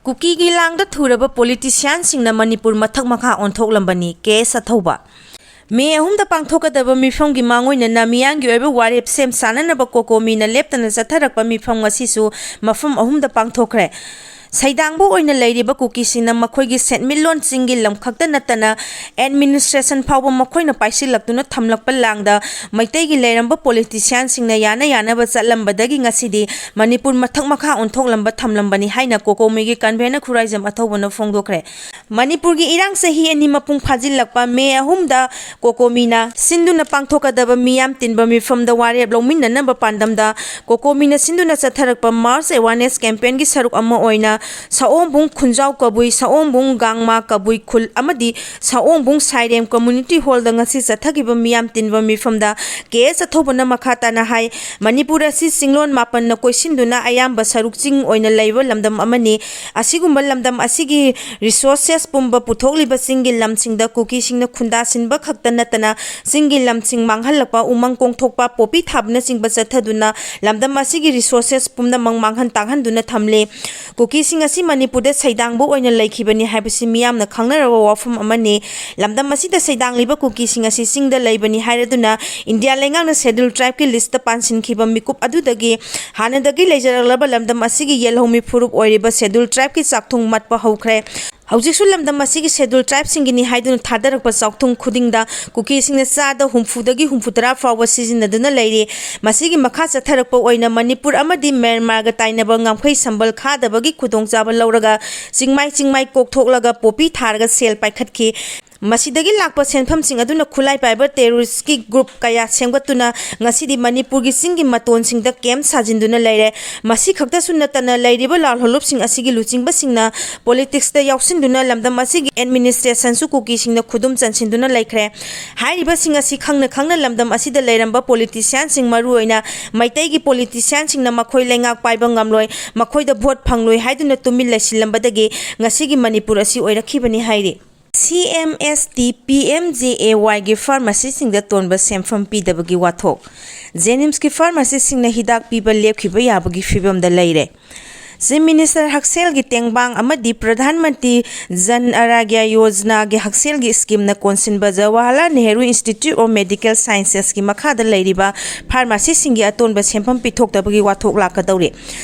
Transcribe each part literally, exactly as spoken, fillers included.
ꯀꯨꯀꯤꯒꯤ ꯂꯥꯡꯗ ꯊꯨꯔꯕ ꯄꯣꯂꯤꯇꯤꯁꯤꯌꯥꯟꯁꯤꯡꯅ ꯃꯅꯤꯄꯨꯔ ꯃꯊꯛ ꯃꯈꯥ ꯑꯣꯟꯊꯣꯛꯂꯝꯕꯅꯤ꯫ ꯀꯦ ꯑꯦꯁ ꯑꯊꯧꯕ꯫ ꯃꯦ ꯑꯍꯨꯝꯗ ꯄꯥꯡꯊꯣꯛꯀꯗꯕ ꯃꯤꯐꯝꯒꯤ ꯃꯥꯡꯑꯣꯏꯅꯅ ꯃꯤꯌꯥꯝꯒꯤ ꯑꯣꯏꯕ ꯋꯥꯔꯦꯞ ꯁꯦꯝ ꯁꯥꯅꯅꯕ ꯀꯣꯀꯣꯃꯤꯅ ꯂꯦꯞꯇꯅ ꯆꯠꯊꯔꯛꯄ ꯃꯤꯐꯝ ꯉꯁꯤꯁꯨ ꯃꯐꯝ ꯑꯍꯨꯝꯗ ꯄꯥꯡꯊꯣꯛꯈ꯭ꯔꯦ꯫ ꯁꯩꯗꯥꯡꯕ ꯑꯣꯏꯅ ꯂꯩꯔꯤꯕ ꯀꯨꯀꯤꯁꯤꯡꯅ ꯃꯈꯣꯏꯒꯤ ꯁꯦꯟꯃꯤꯠꯂꯣꯟ ꯆꯤꯡꯒꯤ ꯂꯝ ꯈꯛꯇ ꯅꯠꯇꯅ ꯑꯦꯗꯃꯤꯅꯤꯁꯇ꯭ꯔꯦꯁꯟ ꯐꯥꯎꯕ ꯃꯈꯣꯏꯅ ꯄꯥꯏꯁꯤꯜꯂꯛꯇꯨꯅ ꯊꯝꯂꯛꯄ ꯂꯥꯡꯗ ꯃꯩꯇꯩꯒꯤ ꯂꯩꯔꯝꯕ ꯄꯣꯂꯤꯇꯤꯁꯤꯌꯥꯟꯁꯤꯡꯅ ꯌꯥꯅ ꯌꯥꯅꯕ ꯆꯠꯂꯝꯕꯗꯒꯤ ꯉꯁꯤꯗꯤ ꯃꯅꯤꯄꯨꯔ ꯃꯊꯛ ꯃꯈꯥ ꯑꯣꯟꯊꯣꯛꯂꯝꯕ ꯊꯝꯂꯝꯕꯅꯤ ꯍꯥꯏꯅ ꯀꯣꯀꯣꯃꯤꯒꯤ ꯀꯟꯚꯦꯅꯔ ꯈꯨꯔꯥꯏꯖꯝ ꯑꯊꯧꯕꯅ ꯐꯣꯡꯗꯣꯛꯈ꯭ꯔꯦ꯫ ꯃꯅꯤꯄꯨꯔꯒꯤ ꯏꯔꯥꯡ ꯆꯍꯤ ꯑꯅꯤ ꯃꯄꯨꯡ ꯐꯥꯖꯤꯜꯂꯛꯄ ꯃꯦ ꯑꯍꯨꯝꯗ ꯀꯣꯀꯣꯃꯤꯅ ꯁꯤꯟꯗꯨꯅ ꯄꯥꯡꯊꯣꯛꯀꯗꯕ ꯃꯤꯌꯥꯝ ꯇꯤꯟꯕ ꯃꯤꯐꯝꯗ ꯋꯥꯔꯦꯞ ꯂꯧꯃꯤꯟꯅꯅꯕ ꯄꯥꯟꯗꯝꯗ ꯀꯣꯀꯣꯃꯤꯅ ꯁꯤꯟꯗꯨꯅ ꯆꯠꯊꯔꯛꯄ ꯃꯥꯔꯁ ꯑꯦꯋꯥꯔꯅꯦꯁ ꯀꯦꯝꯄꯦꯟꯒꯤ ꯁꯔꯨꯛ ꯑꯃ ꯑꯣꯏꯅ ꯁꯑꯣꯝꯕꯨꯡ ꯈꯨꯟꯖꯥꯎ ꯀꯕꯨꯏ, ꯁꯑꯣꯝꯕꯨꯡ ꯒꯥꯡꯃꯥ ꯀꯕꯨꯏ ꯈꯨꯜ ꯑꯃꯗꯤ ꯁꯑꯣꯝꯕꯨꯡ ꯁꯥꯏꯔꯦꯝ ꯀꯝꯃ꯭ꯌꯨꯅꯤꯇꯤ ꯍꯣꯜꯗ ꯉꯁꯤ ꯆꯠꯊꯈꯤꯕ ꯃꯤꯌꯥꯝ ꯇꯤꯟꯕ ꯃꯤꯐꯝꯗ ꯀꯦ ꯑꯦꯁ ꯑꯊꯧꯕꯅ ꯃꯈꯥ ꯇꯥꯅ ꯍꯥꯏ, ꯃꯅꯤꯄꯨꯔ ꯑꯁꯤ ꯆꯤꯡꯂꯣꯟ ꯃꯥꯄꯟꯅ ꯀꯣꯏꯁꯤꯟꯗꯨꯅ ꯑꯌꯥꯝꯕ ꯁꯔꯨꯛ ꯆꯤꯡ ꯑꯣꯏꯅ ꯂꯩꯕ ꯂꯝꯗꯝ ꯑꯃꯅꯤ꯫ ꯑꯁꯤꯒꯨꯝꯕ ꯂꯝꯗꯝ ꯑꯁꯤꯒꯤ ꯔꯤꯁꯣꯔꯁꯦꯁ ꯄꯨꯝꯕ ꯄꯨꯊꯣꯛꯂꯤꯕ ꯆꯤꯡꯒꯤ ꯂꯝꯁꯤꯡꯗ ꯀꯨꯀꯤꯁꯤꯡꯅ ꯈꯨꯟꯗꯥꯁꯤꯟꯕ ꯈꯛꯇ ꯅꯠꯇꯅ ꯆꯤꯡꯒꯤ ꯂꯝꯁꯤꯡ ꯃꯥꯡꯍꯜꯂꯛꯄ, ꯎꯃꯪ ꯀꯣꯡꯊꯣꯛꯄ, ꯄꯣꯄꯤ ꯊꯥꯕꯅꯆꯤꯡꯕ ꯆꯠꯊꯗꯨꯅ ꯂꯝꯗꯝ ꯑꯁꯤꯒꯤ ꯔꯤꯁꯣꯔꯁꯦꯁ ꯄꯨꯝꯅꯃꯛ ꯃꯥꯡꯍꯟ ꯇꯥꯛꯍꯟꯗꯨꯅ ꯊꯝꯂꯤ꯫ ꯀꯨꯀꯤꯁꯤꯡ ꯑꯁꯤ ꯃꯅꯤꯄꯨꯔꯗ ꯁꯩꯗꯥꯡꯕ ꯑꯣꯏꯅ ꯂꯩꯈꯤꯕꯅꯤ ꯍꯥꯏꯕꯁꯤ ꯃꯤꯌꯥꯝꯅ ꯈꯪꯅꯔꯕ ꯋꯥꯐꯝ ꯑꯃꯅꯤ꯫ ꯂꯝꯗꯝ ꯑꯁꯤꯗ ꯁꯩꯗꯥꯡꯂꯤꯕ ꯀꯨꯀꯤꯁꯤꯡ ꯑꯁꯤ ꯆꯤꯡꯗ ꯂꯩꯕꯅꯤ ꯍꯥꯏꯔꯗꯨꯅ ꯏꯟꯗꯤꯌꯥ ꯂꯩꯉꯥꯛꯅ ꯁꯦꯗ꯭ꯌꯨꯜ ꯇ꯭ꯔꯥꯏꯕꯀꯤ ꯂꯤꯁꯇ ꯄꯥꯟꯁꯤꯟꯈꯤꯕ ꯃꯤꯀꯨꯞ ꯑꯗꯨꯗꯒꯤ ꯍꯥꯟꯅꯗꯒꯤ ꯂꯩꯖꯔꯛꯂꯕ ꯂꯝꯗꯝ ꯑꯁꯤꯒꯤ ꯌꯦꯜꯍꯧꯃꯤ ꯐꯨꯔꯨꯞ ꯑꯣꯏꯔꯤꯕ ꯁꯦꯗ꯭ꯌꯨꯜ ꯇ꯭ꯔꯥꯏꯕꯀꯤ ꯆꯥꯛꯊꯨꯡ ꯃꯠꯄ ꯍꯧꯈ꯭ꯔꯦ꯫ ꯍꯧꯖꯤꯛꯁꯨ ꯂꯝꯗꯝ ꯑꯁꯤꯒꯤ ꯁꯦꯗ꯭ꯌꯨꯜ ꯇ꯭ꯔꯥꯏꯕꯁꯤꯡꯒꯤꯅꯤ ꯍꯥꯏꯗꯨꯅ ꯊꯥꯗꯔꯛꯄ ꯆꯥꯛꯊꯨꯡ ꯈꯨꯗꯤꯡꯗ ꯀꯨꯀꯤꯁꯤꯡꯅ ꯆꯥꯗ ꯍꯨꯝꯐꯨꯗꯒꯤ ꯍꯨꯝꯐꯨꯇꯔꯥ ꯐꯥꯎꯕ ꯁꯤꯖꯤꯟꯅꯗꯨꯅ ꯂꯩꯔꯤ꯫ ꯃꯁꯤꯒꯤ ꯃꯈꯥ ꯆꯠꯊꯔꯛꯄ ꯑꯣꯏꯅ ꯃꯅꯤꯄꯨꯔ ꯑꯃꯗꯤ ꯃ꯭ꯌꯥꯟꯃꯥꯔꯒ ꯇꯥꯏꯅꯕ ꯉꯝꯈꯩ ꯁꯝꯕꯜ ꯈꯥꯗꯕꯒꯤ ꯈꯨꯗꯣꯡꯆꯥꯕ ꯂꯧꯔꯒ ꯆꯤꯡꯃꯥꯏ ꯆꯤꯡꯃꯥꯏ ꯀꯣꯛꯊꯣꯛꯂꯒ ꯄꯣꯄꯤ ꯊꯥꯔꯒ ꯁꯦꯜ ꯄꯥꯏꯈꯠꯈꯤ꯫ ꯃꯁꯤꯗꯒꯤ ꯂꯥꯛꯄ ꯁꯦꯟꯐꯝꯁꯤꯡ ꯑꯗꯨꯅ ꯈꯨꯠꯂꯥꯏ ꯄꯥꯏꯕ ꯇꯦꯔꯣꯔꯤꯁꯀꯤ ꯒ꯭ꯔꯨꯞ ꯀꯌꯥ ꯁꯦꯝꯒꯠꯇꯨꯅ ꯉꯁꯤꯗꯤ ꯃꯅꯤꯄꯨꯔꯒꯤ ꯆꯤꯡꯒꯤ ꯃꯇꯣꯟꯁꯤꯡꯗ ꯀꯦꯝꯞ ꯁꯥꯖꯤꯟꯗꯨꯅ ꯂꯩꯔꯦ꯫ ꯃꯁꯤ ꯈꯛꯇꯁꯨ ꯅꯠꯇꯅ ꯂꯩꯔꯤꯕ ꯂꯥꯜꯍꯧꯂꯨꯞꯁꯤꯡ ꯑꯁꯤꯒꯤ ꯂꯨꯆꯤꯡꯕꯁꯤꯡꯅ ꯄꯣꯂꯤꯇꯤꯛꯁꯇ ꯌꯥꯎꯁꯤꯟꯗꯨꯅ ꯂꯝꯗꯝ ꯑꯁꯤꯒꯤ ꯑꯦꯗꯃꯤꯅꯤꯁꯇ꯭ꯔꯦꯁꯟꯁꯨ ꯀꯨꯀꯤꯁꯤꯡꯅ ꯈꯨꯗꯨꯝ ꯆꯟꯁꯤꯟꯗꯨꯅ ꯂꯩꯈ꯭ꯔꯦ꯫ ꯍꯥꯏꯔꯤꯕꯁꯤꯡ ꯑꯁꯤ ꯈꯪꯅ ꯈꯪꯅ ꯂꯝꯗꯝ ꯑꯁꯤꯗ ꯂꯩꯔꯝꯕ ꯄꯣꯂꯤꯇꯤꯁꯤꯌꯥꯟꯁꯤꯡ, ꯃꯔꯨꯑꯣꯏꯅ ꯃꯩꯇꯩꯒꯤ ꯄꯣꯂꯤꯇꯤꯁꯤꯌꯥꯟꯁꯤꯡꯅ ꯃꯈꯣꯏ ꯂꯩꯉꯥꯛ ꯄꯥꯏꯕ ꯉꯝꯂꯣꯏ, ꯃꯈꯣꯏꯗ ꯚꯣꯠ ꯐꯪꯂꯣꯏ ꯍꯥꯏꯗꯨꯅ ꯇꯨꯃꯤꯟ ꯂꯩꯁꯤꯜꯂꯝꯕꯗꯒꯤ ꯉꯁꯤꯒꯤ ꯃꯅꯤꯄꯨꯔ ꯑꯁꯤ ꯑꯣꯏꯔꯛꯈꯤꯕꯅꯤ ꯍꯥꯏꯔꯤ꯫ ꯁꯤ ꯑꯦꯝ ꯑꯦꯁ ꯇꯤ ꯄꯤ ꯑꯦꯝ ꯖꯦ ꯑꯦ ꯋꯥꯏꯒꯤ ꯐꯥꯔꯃꯥꯁꯤꯁꯤꯡꯗ ꯇꯣꯟꯕ ꯁꯦꯟꯐꯝ ꯄꯤꯗꯕꯒꯤ ꯋꯥꯊꯣꯛ꯫ ꯖꯦꯅꯤꯝꯁꯀꯤ ꯐꯥꯔꯃꯥꯁꯤꯁꯤꯡꯅ ꯍꯤꯗꯥꯛ ꯄꯤꯕ ꯂꯦꯞꯈꯤꯕ ꯌꯥꯕꯒꯤ ꯐꯤꯕꯝꯗ ꯂꯩꯔꯦ꯫ Chief Minister ꯍꯛꯁꯦꯜꯒꯤ ꯇꯦꯡꯕꯥꯡ ꯑꯃꯗꯤ ꯄ꯭ꯔꯙꯥꯟ ꯃꯟꯇ꯭ꯔꯤ ꯖꯟ ꯑꯔꯥꯒ꯭ꯌ ꯌꯣꯖꯅꯥꯒꯤ ꯍꯛꯁꯦꯜꯒꯤ ꯁ꯭ꯀꯤꯝꯅ ꯀꯣꯟꯁꯤꯟꯕ Jawaharlal Nehru institute of medical ꯁꯥꯏꯟꯁꯦꯁꯀꯤ ꯃꯈꯥꯗ ꯂꯩꯔꯤꯕ ꯐꯥꯔꯃꯥꯁꯤꯁꯤꯡꯒꯤ ꯑꯇꯣꯟꯕ ꯁꯦꯟꯐꯝ ꯄꯤꯊꯣꯛꯇꯕꯒꯤ ꯋꯥꯊꯣꯛ ꯂꯥꯛꯀꯗꯧꯔꯤ꯫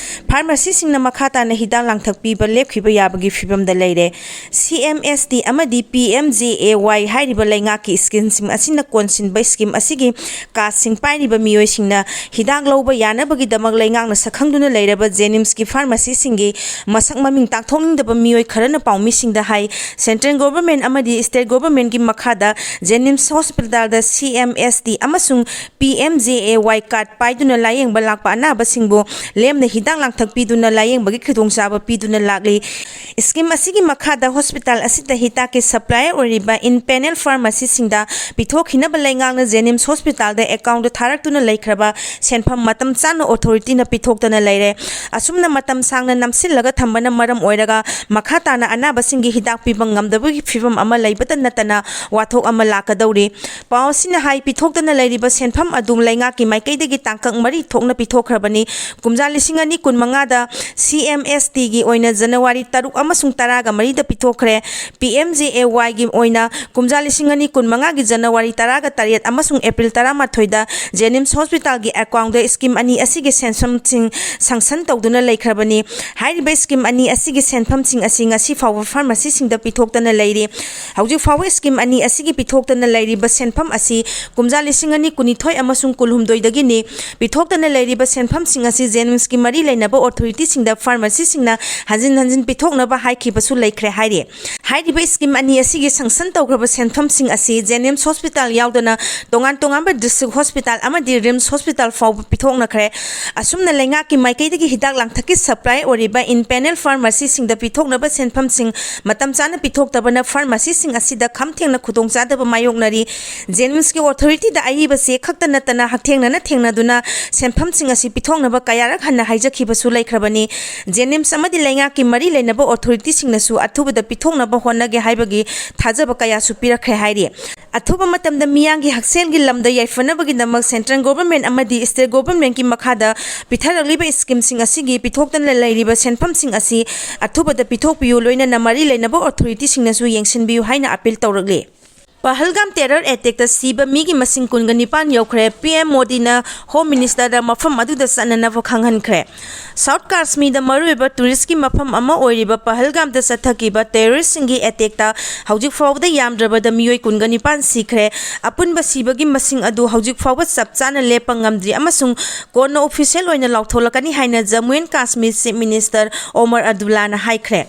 ꯐꯥꯔꯃꯥꯁꯤꯁꯤꯡꯅ ꯃꯈꯥ ꯇꯥꯅ ꯍꯤꯗꯥꯛ ꯂꯥꯡꯊꯛ ꯄꯤꯕ ꯂꯦꯞꯈꯤꯕ ꯌꯥꯕꯒꯤ ꯐꯤꯕꯝꯗ ꯂꯩꯔꯦ꯫ ꯁꯤ ꯑꯦꯝ ꯑꯦꯁ ꯇꯤ ꯑꯃꯗꯤ ꯄꯤ ꯑꯦꯝ ꯖꯦ ꯑꯦ ꯋꯥꯏ ꯍꯥꯏꯔꯤꯕ ꯂꯩꯉꯥꯛꯀꯤ ꯁ꯭ꯀꯤꯝꯁꯤꯡ ꯑꯁꯤꯅ ꯀꯣꯟꯁꯤꯟꯕ ꯁ꯭ꯀꯤꯝ ꯑꯁꯤꯒꯤ ꯀꯥꯔꯗꯁꯤꯡ ꯄꯥꯏꯔꯤꯕ ꯃꯤꯑꯣꯏꯁꯤꯡꯅ ꯍꯤꯗꯥꯛ ꯂꯧꯕ ꯌꯥꯅꯕꯒꯤꯗꯃꯛ ꯂꯩꯉꯥꯛꯅ ꯁꯛꯈꯪꯗꯨꯅ ꯂꯩꯔꯕ ꯖꯦꯅꯤꯝꯁꯀꯤ ꯐꯥꯔꯃꯥꯁꯤꯁꯤꯡꯒꯤ ꯃꯁꯛ ꯃꯃꯤꯡ ꯇꯥꯛꯊꯣꯛꯅꯤꯡꯗꯕ ꯃꯤꯑꯣꯏ ꯈꯔꯅ ꯄꯥꯎꯃꯤꯁꯤꯡꯗ ꯍꯥꯏ, ꯁꯦꯟꯇ꯭ꯔꯦꯜ ꯒꯣꯚꯔꯟꯃꯦꯟꯠ ꯑꯃꯗꯤ ꯁ꯭ꯇꯦꯠ ꯒꯣꯚꯔꯟꯃꯦꯟꯠꯀꯤ ꯃꯈꯥꯗ ꯖꯦꯅꯤꯝꯁ ꯍꯣꯁꯄꯤꯇꯥꯜꯗ ꯁꯤ ꯑꯦꯝ ꯑꯦꯁ ꯇꯤ ꯑꯃꯁꯨꯡ ꯄꯤ ꯑꯦꯝ ꯖꯦ ꯑꯦ ꯋꯥꯏ ꯀꯥꯔꯗ ꯄꯥꯏꯗꯨꯅ ꯂꯥꯌꯦꯡꯕ ꯂꯥꯛꯄ ꯑꯅꯥꯕꯁꯤꯡꯕꯨ ꯂꯦꯝꯅ ꯍꯤꯗꯥꯛ ꯂꯥꯡꯊꯛ ꯄꯤꯗꯨꯅ ꯂꯥꯌꯦꯡꯕꯒꯤ ꯈꯨꯗꯣꯡꯆꯥꯕ ꯄꯤꯗꯨꯅ ꯂꯥꯛꯂꯤ꯫ ꯁ꯭ꯀꯤꯝ ꯑꯁꯤꯒꯤ ꯃꯈꯥꯗ ꯍꯣꯁꯄꯤꯇꯥꯜ ꯑꯁꯤꯗ ꯍꯤꯗꯥꯛꯀꯤ ꯁꯄ꯭ꯂꯥꯏꯌꯔ ꯑꯣꯏꯔꯤꯕ ꯏꯟ ꯄꯦꯅꯦꯜ ꯐꯥꯔꯃꯥꯁꯤꯁꯤꯡꯗ ꯄꯤꯊꯣꯛꯈꯤꯅꯕ ꯂꯩꯉꯥꯛꯅ ꯖꯦꯅꯤꯝꯁ ꯍꯣꯁꯄꯤꯇꯥꯜꯗ ꯑꯦꯀꯥꯎꯟꯗ ꯊꯥꯔꯛꯇꯨꯅ ꯂꯩꯈ꯭ꯔꯕ ꯁꯦꯟꯐꯝ ꯃꯇꯝ ꯆꯥꯅ ꯑꯣꯊꯣꯔꯤꯇꯤꯅ ꯄꯤꯊꯣꯛꯇꯅ ꯂꯩꯔꯦ꯫ ꯑꯁꯨꯝꯅ ꯃꯇꯝ ꯁꯥꯡꯅ ꯅꯝꯁꯤꯜꯂꯒ ꯊꯝꯕꯅ ꯃꯔꯝ ꯑꯣꯏꯔꯒ ꯃꯈꯥ ꯇꯥꯅ ꯑꯅꯥꯕꯁꯤꯡꯒꯤ ꯍꯤꯗꯥꯛ ꯄꯤꯕ ꯉꯝꯗꯕꯒꯤ ꯐꯤꯕꯝ ꯑꯃ ꯂꯩꯕꯇ ꯅꯠꯇꯅ ꯋꯥꯊꯣꯛ ꯑꯃ ꯂꯥꯛꯀꯗꯧꯔꯤ꯫ ꯄꯥꯎ ꯑꯁꯤꯅ ꯍꯥꯏ, ꯄꯤꯊꯣꯛꯇꯅ ꯂꯩꯔꯤꯕ ꯁꯦꯟꯐꯝ ꯑꯗꯨ ꯂꯩꯉꯥꯛꯀꯤ ꯃꯥꯏꯀꯩꯗꯒꯤ ꯇꯥꯡꯀꯛ ꯃꯔꯤ ꯊꯣꯛꯅ ꯄꯤꯊꯣꯛꯈ꯭ꯔꯕꯅꯤ꯫ ꯀꯨꯝꯖꯥ ꯂꯤꯁꯤꯡ ꯑꯅꯤ ꯀꯨꯟꯃꯉꯥꯗ ꯁꯤ ꯑꯦꯝ ꯑꯦꯁ ꯇꯤꯒꯤ ꯑꯣꯏꯅ ꯖꯅꯋꯥꯔꯤ ꯇꯔꯨꯛ ꯑꯃꯁꯨꯡ ꯇꯔꯥꯒ ꯃꯔꯤꯗ ꯄꯤꯊꯣꯛꯈ꯭ꯔꯦ꯫ ꯄꯤ ꯑꯦꯝ ꯖꯦ ꯑꯦ ꯋꯥꯏꯒꯤ ꯑꯣꯏꯅ ꯀꯨꯝꯖꯥ ꯂꯤꯁꯤꯡ ꯑꯅꯤ ꯀꯨꯟꯃꯉꯥꯒꯤ ꯖꯅꯋꯥꯔꯤ ꯇꯔꯥꯒ ꯇꯔꯦꯠ ꯑꯃꯁꯨꯡ ꯑꯦꯄ꯭ꯔꯤꯜ ꯇꯔꯥꯃꯥꯊꯣꯏꯗ ꯖꯦꯅꯤꯝꯁ ꯍꯣꯁꯄꯤꯇꯥꯜꯒꯤ ꯑꯦꯀꯥꯎꯟꯗ ꯁ꯭ꯀꯤꯝ ꯑꯅꯤ ꯑꯁꯤꯒꯤ ꯁꯦꯟꯐꯝꯁꯤꯡ ꯁꯪꯁꯟ ꯇꯧꯗꯨꯅ ꯂꯩꯈ꯭ꯔꯕꯅꯤ꯫ ꯍꯥꯏꯔꯤꯕ ꯁ꯭ꯀꯤꯝ ꯑꯅꯤ ꯑꯁꯤꯒꯤ ꯁꯦꯟꯐꯝꯁꯤꯡ ꯑꯁꯤ ꯉꯁꯤ ꯐꯥꯎꯕ ꯐꯥꯔꯃꯥꯁꯤꯁꯤꯡꯗ ꯄꯤꯊꯣꯛꯇꯅ ꯂꯩꯔꯤ꯫ ꯍꯧꯖꯤꯛ ꯐꯥꯎꯕ ꯁ꯭ꯀꯤꯝ ꯑꯅꯤ ꯑꯁꯤꯒꯤ ꯄꯤꯊꯣꯛꯇꯅ ꯂꯩꯔꯤꯕ ꯁꯦꯟꯐꯝ ꯑꯁꯤ ꯀꯨꯝꯖꯥ ꯂꯤꯁꯤꯡ ꯑꯅꯤ ꯀꯨꯟꯅꯤꯊꯣꯏ ꯑꯃꯁꯨꯡ ꯀꯨꯟꯍꯨꯝꯗꯣꯏꯗꯒꯤꯅꯤ꯫ ꯄꯤꯊꯣꯛꯇꯅ ꯂꯩꯔꯤꯕ ꯁꯦꯟꯐꯝꯁꯤꯡ ꯑꯁꯤ ꯖꯦꯅꯤꯝꯁꯀꯤ ꯃꯔꯤ ꯂꯩꯅꯕ ꯑꯣꯊꯣꯔꯤꯇꯤꯁꯤꯡꯗ ꯐꯥꯔꯃꯥꯁꯤꯁꯤꯡꯅ ꯍꯟꯖꯤꯟ ꯍꯟꯖꯤꯟ ꯄꯤꯊꯣꯛꯅꯕ ꯍꯥꯏꯈꯤꯕꯁꯨ ꯂꯩꯈ꯭ꯔꯦ ꯍꯥꯏꯔꯤ꯫ ꯍꯥꯏꯔꯤꯕ ꯁ꯭ꯀꯤꯝ ꯑꯅꯤ ꯑꯁꯤꯒꯤ ꯁꯪꯁꯟ ꯇꯧꯈ꯭ꯔꯕ ꯁꯦꯟꯐꯝꯁꯤꯡ ꯑꯁꯤ ꯖꯦꯅꯤꯝꯁ ꯍꯣꯁꯄꯤꯇꯥꯜ ꯌꯥꯎꯗꯅ ꯇꯣꯉꯥꯟ ꯇꯣꯉꯥꯟꯕ ꯗꯤꯁꯇ꯭ꯔꯤꯛ ꯍꯣꯁꯄꯤꯇꯥꯜ ꯑꯃꯗꯤ ꯔꯤꯝꯁ ꯍꯣꯁꯄꯤꯇꯥꯜ ꯐꯥꯎꯕ ꯄꯤꯊꯣꯛꯅꯈ꯭ꯔꯦ꯫ ꯑꯁꯨꯝꯅ ꯂꯩꯉꯥꯛꯀꯤ ꯃꯥꯏꯀꯩꯗꯒꯤ ꯍꯤꯗꯥꯛ ꯂꯥꯡꯊꯛꯀꯤ ꯁꯄ꯭ꯂꯥꯏ ꯑꯣꯏꯔꯤꯕ ꯏꯟ ꯄꯦꯅꯦꯜ ꯐꯥꯔꯃꯥꯁꯤꯁꯤꯡꯗ ꯄꯤꯊꯣꯛꯅꯕ ꯁꯦꯟꯐꯝꯁꯤꯡ ꯃꯇꯝ ꯆꯥꯅ ꯄꯤꯊꯣꯛꯇꯕꯅ ꯐꯥꯔꯃꯥꯁꯤꯁꯤꯡ ꯑꯁꯤꯗ ꯈꯝ ꯊꯦꯡꯅ ꯈꯨꯗꯣꯡꯆꯥꯗꯕ ꯃꯥꯌꯣꯛꯅꯔꯤ꯫ ꯖꯦꯅꯤꯝꯁꯀꯤ ꯑꯣꯊꯣꯔꯤꯇꯤꯗ ꯑꯏꯕ ꯆꯦ ꯈꯛꯇ ꯅꯠꯇꯅ ꯍꯛꯊꯦꯡꯅꯅ ꯊꯦꯡꯅꯗꯨꯅ ꯁꯦꯟꯐꯝꯁꯤꯡ ꯑꯁꯤ ꯄꯤꯊꯣꯛꯅꯕ ꯀꯌꯥꯔꯛ ꯍꯟꯅ ꯍꯥꯏꯖꯈꯤꯕꯁꯨ ꯂꯩꯈ꯭ꯔꯕꯅꯤ꯫ ꯖꯦꯅꯤꯝꯁ ꯑꯃꯗꯤ ꯂꯩꯉꯥꯛꯀꯤ ꯃꯔꯤ ꯂꯩꯅꯕ ꯑꯣꯊꯣꯔꯤꯇꯤꯁꯤꯡꯅꯁꯨ ꯑꯊꯨꯕꯗ ꯄꯤꯊꯣꯛꯅꯕ ꯍꯣꯠꯅꯒꯦ ꯍꯥꯏꯕꯒꯤ ꯊꯥꯖꯕ ꯀꯌꯥꯁꯨ ꯄꯤꯔꯛꯈ꯭ꯔꯦ ꯍꯥꯏꯔꯤ꯫ ꯑꯊꯨꯕ ꯃꯇꯝꯗ ꯃꯤꯌꯥꯝꯒꯤ ꯍꯛꯁꯦꯜꯒꯤ ꯂꯝꯗ ꯌꯥꯏꯐꯅꯕꯒꯤꯗꯃꯛ ꯁꯦꯟꯇ꯭ꯔꯦꯜ ꯒꯣꯚꯔꯟꯃꯦꯟꯠ ꯑꯃꯗꯤ ꯁ꯭ꯇꯦꯠ ꯒꯣꯚꯔꯟꯃꯦꯟꯠꯀꯤ ꯃꯈꯥꯗ ꯄꯤꯊꯔꯛꯂꯤꯕ ꯁ꯭ꯀꯤꯝꯁꯤꯡ ꯑꯁꯤꯒꯤ ꯄꯤꯊꯣꯛꯇꯅ ꯂꯩꯔꯤꯕ ꯁꯦꯟꯐꯝꯁꯤꯡ ꯑꯁꯤ ꯑꯊꯨꯕꯗ ꯄꯤꯊꯣꯛꯄꯤꯌꯨ, ꯂꯣꯏꯅꯅ ꯃꯔꯤ ꯂꯩꯅꯕ ꯑꯣꯊꯣꯔꯤꯇꯤꯁꯤꯡꯅꯁꯨ ꯌꯦꯡꯁꯤꯟꯕꯤꯌꯨ ꯍꯥꯏꯅ ꯑꯄꯤꯜ ꯇꯧꯔꯛꯂꯤ꯫ ꯄꯍꯜꯒꯥꯝ ꯇꯦꯔꯔ ꯑꯦꯇꯦꯛꯇ ꯁꯤꯕ ꯃꯤꯒꯤ ꯃꯁꯤꯡ ꯀꯨꯟꯒ ꯅꯤꯄꯥꯟ ꯌꯧꯈ꯭ꯔꯦ꯫ ꯄꯤ ꯑꯦꯝ ꯃꯣꯗꯤꯅ ꯍꯣꯝ ꯃꯤꯅꯤꯁꯇꯔꯗ ꯃꯐꯝ ꯑꯗꯨꯗ ꯆꯠꯅꯅꯕ ꯈꯪꯍꯟꯈ꯭ꯔꯦ꯫ ꯁꯥꯎꯠ ꯀꯥꯁꯃꯤꯔꯗ ꯃꯔꯨꯑꯣꯏꯕ ꯇꯨꯔꯤꯁꯀꯤ ꯃꯐꯝ ꯑꯃ ꯑꯣꯏꯔꯤꯕ ꯄꯍꯜꯒꯥꯝꯗ ꯆꯠꯊꯈꯤꯕ ꯇꯦꯔꯣꯔꯤꯁꯁꯤꯡꯒꯤ ꯑꯦꯇꯦꯛꯇ ꯍꯧꯖꯤꯛ ꯐꯥꯎꯕꯗ ꯌꯥꯝꯗ꯭ꯔꯕꯗ ꯃꯤꯑꯣꯏ ꯀꯨꯟꯒ ꯅꯤꯄꯥꯟ ꯁꯤꯈ꯭ꯔꯦ꯫ ꯑꯄꯨꯟꯕ ꯁꯤꯕꯒꯤ ꯃꯁꯤꯡ ꯑꯗꯨ ꯍꯧꯖꯤꯛ ꯐꯥꯎꯕ ꯆꯞ ꯆꯥꯅ ꯂꯦꯞꯄ ꯉꯝꯗ꯭ꯔꯤ ꯑꯃꯁꯨꯡ ꯀꯣꯟꯅ ꯑꯣꯐꯤꯁꯤꯌꯦꯜ ꯑꯣꯏꯅ ꯂꯥꯎꯊꯣꯛꯂꯛꯀꯅꯤ ꯍꯥꯏꯅ Jammu and Kashmir chief minister Omar ꯑꯕꯗꯨꯜꯂꯥꯅ ꯍꯥꯏꯈ꯭ꯔꯦ꯫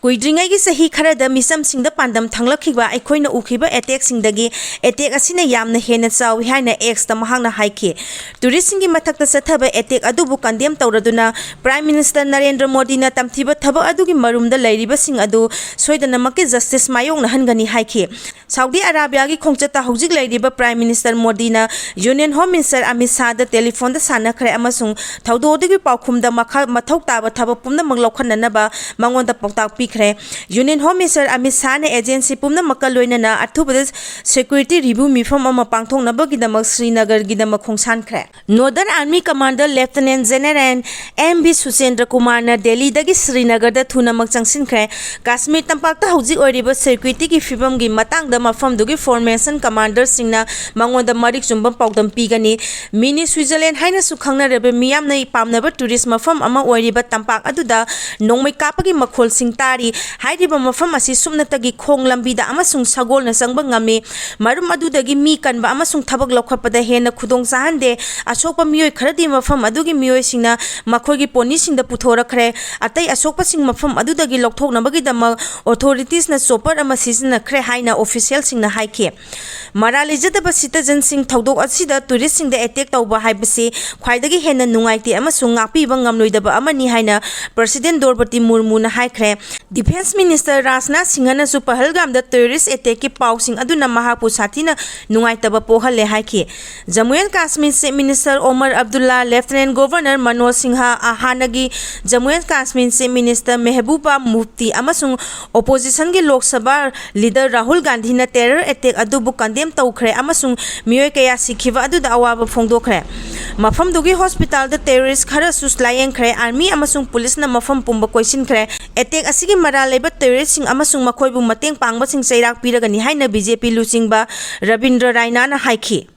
ꯀꯨꯏꯗ꯭ꯔꯤꯉꯩꯒꯤ ꯆꯍꯤ ꯈꯔꯗ ꯃꯤꯆꯝꯁꯤꯡꯗ ꯄꯥꯟꯗꯝ ꯊꯪꯂꯛꯈꯤꯕ ꯑꯩꯈꯣꯏꯅ ꯎꯈꯤꯕ ꯑꯦꯇꯦꯛꯁꯤꯡꯗꯒꯤ ꯑꯦꯇꯦꯛ ꯑꯁꯤꯅ ꯌꯥꯝꯅ ꯍꯦꯟꯅ ꯆꯥꯎꯏ ꯍꯥꯏꯅ ꯑꯦꯛꯁꯇ ꯃꯍꯥꯛꯅ ꯍꯥꯏꯈꯤ꯫ ꯇꯨꯔꯤꯁꯁꯤꯡꯒꯤ ꯃꯊꯛꯇ ꯆꯠꯊꯕ ꯑꯦꯇꯦꯛ ꯑꯗꯨꯕꯨ ꯀꯟꯗꯦꯝ ꯇꯧꯔꯗꯨꯅ ꯄ꯭ꯔꯥꯏꯝ ꯃꯤꯅꯤꯁꯇꯔ ꯅꯔꯦꯟꯗ꯭ꯔ ꯃꯣꯗꯤꯅ ꯇꯝꯊꯤꯕ ꯊꯕꯛ ꯑꯗꯨꯒꯤ ꯃꯔꯨꯝꯗ ꯂꯩꯔꯤꯕꯁꯤꯡ ꯑꯗꯨ ꯁꯣꯏꯗꯅꯃꯛꯀꯤ ꯖꯁꯇꯤꯁ ꯃꯥꯌꯣꯛꯅꯍꯟꯒꯅꯤ ꯍꯥꯏꯈꯤ꯫ ꯁꯥꯎꯗꯤ ꯑꯔꯥꯕꯤꯌꯥꯒꯤ ꯈꯣꯡꯆꯠꯇ ꯍꯧꯖꯤꯛ ꯂꯩꯔꯤꯕ ꯄ꯭ꯔꯥꯏꯝ ꯃꯤꯅꯤꯁꯇꯔ ꯃꯣꯗꯤꯅ ꯌꯨꯅꯤꯌꯟ ꯍꯣꯝ ꯃꯤꯅꯤꯁꯇꯔ ꯑꯃꯤꯠ ꯁꯥꯍꯗ ꯇꯦꯂꯤꯐꯣꯟꯗ ꯁꯥꯟꯅꯈ꯭ꯔꯦ ꯑꯃꯁꯨꯡ ꯊꯧꯗꯣꯛ ꯑꯗꯨꯒꯤ ꯄꯥꯎꯈꯨꯝꯗ ꯃꯈꯥ-, ꯃꯊꯧ ꯇꯥꯕ ꯊꯕꯛ ꯄꯨꯝꯅꯃꯛ ꯂꯧꯈꯠꯅꯅꯕ ꯃꯉꯣꯟꯗ ꯄꯥꯎꯇꯥꯛ ꯄꯤꯈ꯭ꯔꯦ꯫ ꯌꯨꯅꯤꯌꯟ ꯍꯣꯝ ꯃꯤꯅꯤꯁꯇꯔ ꯑꯃꯤꯠ ꯁꯥꯍꯅ ꯑꯦꯖꯦꯟꯁꯤ ꯄꯨꯝꯅꯃꯛꯀ ꯂꯣꯏꯅꯅ ꯑꯊꯨꯕꯗ ꯁꯦꯀ꯭ꯌꯨꯔꯤꯇꯤ ꯔꯤꯚ꯭ꯌꯨ ꯃꯤꯐꯝ ꯑꯃ ꯄꯥꯡꯊꯣꯛꯅꯕꯒꯤꯗꯃꯛ ꯁ꯭ꯔꯤꯅꯒꯔꯒꯤꯗꯃꯛ ꯈꯣꯡꯁꯥꯟꯈ꯭ꯔꯦ꯫ Northern army commander lieutenant general M V Suchindra ꯀꯨꯃꯥꯔꯅ ꯗꯦꯜꯂꯤꯗꯒꯤ ꯁ꯭ꯔꯤꯅꯒꯔꯗ ꯊꯨꯅꯃꯛ ꯆꯪꯁꯤꯟꯈ꯭ꯔꯦ꯫ ꯀꯥꯁꯃꯤꯔ ꯇꯝꯄꯥꯛꯇ ꯍꯧꯖꯤꯛ ꯑꯣꯏꯔꯤꯕ ꯁꯦꯀ꯭ꯌꯨꯔꯤꯇꯤꯒꯤ ꯐꯤꯕꯝꯒꯤ ꯃꯇꯥꯡꯗ ꯃꯐꯝꯗꯨꯒꯤ ꯐꯣꯔꯃꯦꯁꯟ ꯀꯃꯥꯟꯗꯔꯁꯤꯡꯅ ꯃꯉꯣꯟꯗ ꯃꯔꯤꯛ ꯆꯨꯝꯕ ꯄꯥꯎꯗꯝ ꯄꯤꯒꯅꯤ꯫ ꯃꯤꯅꯤ ꯁ꯭ꯋꯤꯖꯔꯂꯦꯟ ꯍꯥꯏꯅꯁꯨ ꯈꯪꯅꯔꯕ ꯃꯤꯌꯥꯝꯅ ꯄꯥꯝꯅꯕ ꯇꯨꯔꯤꯁ ꯃꯐꯝ ꯑꯃ ꯑꯣꯏꯔꯤꯕ ꯇꯝꯄꯥꯛ ꯑꯗꯨꯗ ꯅꯣꯡꯃꯩ ꯀꯥꯞꯄꯒꯤ ꯃꯈꯣꯜꯁꯤꯡ ꯇꯥꯔꯤ꯫ ꯍꯥꯏꯔꯤꯕ ꯃꯐꯝ ꯑꯁꯤ ꯁꯨꯞꯅꯇꯒꯤ ꯈꯣꯡ ꯂꯝꯕꯤꯗ ꯑꯃꯁꯨꯡ ꯁꯒꯣꯜꯅ ꯆꯪꯕ ꯉꯝꯃꯤ꯫ ꯃꯔꯝ ꯑꯗꯨꯗꯒꯤ ꯃꯤ ꯀꯟꯕ ꯑꯃꯁꯨꯡ ꯊꯕꯛ ꯂꯧꯈꯠꯄꯗ ꯍꯦꯟꯅ ꯈꯨꯗꯣꯡ ꯆꯥꯍꯟꯗꯦ꯫ ꯑꯁꯣꯛꯄ ꯃꯤꯑꯣꯏ ꯈꯔꯗꯤ ꯃꯐꯝ ꯑꯗꯨꯒꯤ ꯃꯤꯑꯣꯏꯁꯤꯡꯅ ꯃꯈꯣꯏꯒꯤ ꯄꯣꯅꯤꯁꯤꯡꯗ ꯄꯨꯊꯣꯔꯛꯈ꯭ꯔꯦ꯫ ꯑꯇꯩ ꯑꯁꯣꯛꯄꯁꯤꯡ ꯃꯐꯝ ꯑꯗꯨꯗꯒꯤ ꯂꯧꯊꯣꯛꯅꯕꯒꯤꯗꯃꯛ ꯑꯣꯊꯣꯔꯤꯇꯤꯁꯅ ꯆꯣꯄꯔ ꯑꯃ ꯁꯤꯖꯤꯟꯅꯈ꯭ꯔꯦ ꯍꯥꯏꯅ ꯑꯣꯐꯤꯁꯤꯌꯦꯜꯁꯤꯡꯅ ꯍꯥꯏꯈꯤ꯫ ꯃꯔꯥꯜ ꯂꯩꯖꯗꯕ ꯁꯤꯇꯤꯖꯟꯁꯤꯡ ꯊꯧꯗꯣꯛ ꯑꯁꯤꯗ ꯇꯨꯔꯤꯁꯁꯤꯡꯗ ꯑꯦꯇꯦꯛ ꯇꯧꯕ ꯍꯥꯏꯕꯁꯤ ꯈ꯭ꯋꯥꯏꯗꯒꯤ ꯍꯦꯟꯅ ꯅꯨꯡꯉꯥꯏꯇꯦ ꯑꯃꯁꯨꯡ ꯉꯥꯛꯄꯤꯕ ꯉꯝꯂꯣꯏꯗꯕ ꯑꯃꯅꯤ ꯍꯥꯏꯅ ꯄ꯭ꯔꯁꯤꯗꯦꯟ ꯗ꯭ꯔꯧꯄꯗꯤ ꯃꯨꯔꯃꯨꯅ ꯍꯥꯏꯈ꯭ꯔꯦ꯫ Defence Minister ꯔꯥꯖꯅꯥꯊ ꯁꯤꯡꯍꯅꯁꯨ ꯄꯍꯜꯒꯥꯝꯗ terrorist attackꯀꯤ ꯄꯥꯎꯁꯤꯡ ꯑꯗꯨꯅ ꯃꯍꯥꯛꯄꯨ ꯁꯥꯊꯤꯅ ꯅꯨꯡꯉꯥꯏꯇꯕ ꯄꯣꯛꯍꯜꯂꯦ ꯍꯥꯏꯈꯤ꯫ Jammu and Kashmir Chief Minister Omar Abdullah, Lieutenant Governor Manoj Sinha, ꯑ, ꯍꯥꯟꯅꯒꯤ Jammu and Kashmir Chief Minister Mehbooba Mufti ꯑꯃꯁꯨꯡ oppositionꯒꯤ ꯂꯣꯛ ꯁꯚꯥ leader ꯔꯥꯍꯨꯜ ꯒꯥꯟꯙꯤꯅ terror attack ꯑꯗꯨꯕꯨ condemn ꯇꯧꯈ꯭ꯔꯦ ꯑꯃꯁꯨꯡ ꯃꯤꯑꯣꯏ ꯀꯌꯥ ꯁꯤꯈꯤꯕ ꯑꯗꯨꯗ ꯑꯋꯥꯕ ꯐꯣꯡꯗꯣꯛꯈ꯭ꯔꯦ꯫ ꯃꯐꯝꯗꯨꯒꯤ hospitalꯗ terrorist ꯈꯔꯁꯨ ꯂꯥꯌꯦꯡꯈ꯭ꯔꯦ꯫ Army ꯑꯃꯁꯨꯡ policeꯅ ꯃꯐꯝ ꯄꯨꯝꯕ ꯀꯣꯏꯁꯤꯟꯈ꯭ꯔꯦ꯫ Attack ꯑꯁꯤꯒꯤ ꯃꯔꯥꯜ ꯂꯩꯕ terroristꯁꯤꯡ ꯑꯃꯁꯨꯡ ꯃꯈꯣꯏꯕꯨ ꯃꯇꯦꯡ ꯄꯥꯡꯕꯁꯤꯡ ꯆꯩꯔꯥꯛ ꯄꯤꯔꯒꯅꯤ ꯍꯥꯏꯅ BJP ꯂꯨꯆꯤꯡꯕ ꯔꯕꯤꯟꯗ꯭ꯔ ꯔꯥꯏꯅꯥꯅ ꯍꯥꯏꯈꯤ꯫